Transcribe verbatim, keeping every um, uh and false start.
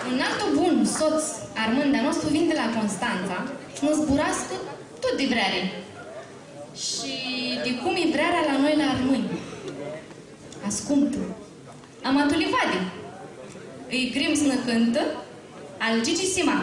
Un altu bun sots armãn di-a nostru vini di la Constantsa, nã zburascã tut di vreari. Shi di cum e vrearea la noi la armãnj. Ascumtã. Ama tu livadi. Ãlj grim s-nã cãntã al Gigi Sima.